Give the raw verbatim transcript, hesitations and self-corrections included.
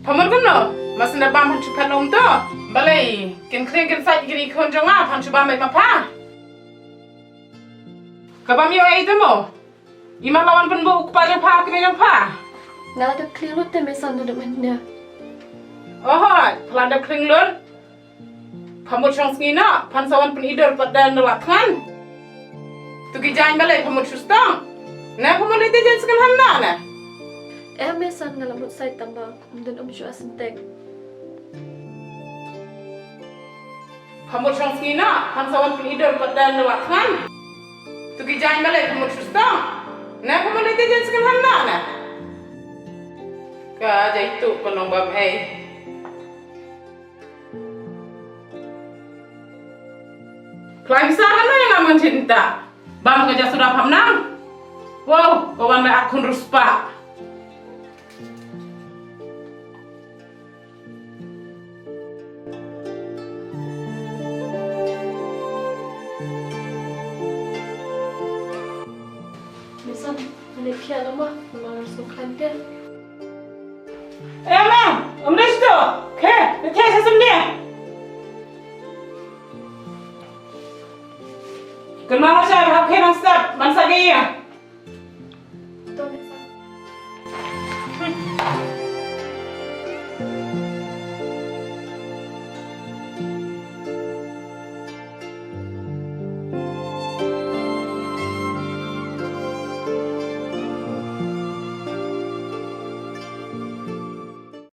Pha mut kumno? Ma sngewbha ban phan shu phan um to. Balei kin khring kin sait kini khun jong nga phan shu bam beit ma pha. Ka bam ïoh ei te mo. I ma la wan pynbuh u kpa jong pha kmie jong pha. Nga la dep khring lut te me san da dep mynne. Oho, pha la dep khring lut. Pha mut shong sngi na phan sa wan pyn-i dur pat da na la thngan. Tu ki jaiñ balei pha mut shu stong. Na pha mut ite jaiñ second hand na na. Em me san nga la mut sait tang ba ym don um shu asyntek. Pha mut shong sngi na phan sa wan pyn-i dur pat da na la thngan. Tu ki jaiñ balei pha mut shu stong. Na pha mut ite jaiñ second hand na na. Ka jaiñ tu pynlong bam ei. Khlaiñ sa kan ïa nga man chin ta. Bam ka ja suda pham nang. Wow, ka wan la ak khun ruspah. Misan, ane khia lama, lama langsung kante. Eh, ma, um dei to. Khe, khe sa sum dia. Kynmaw sa hap khe nang step, man sa ge ïa.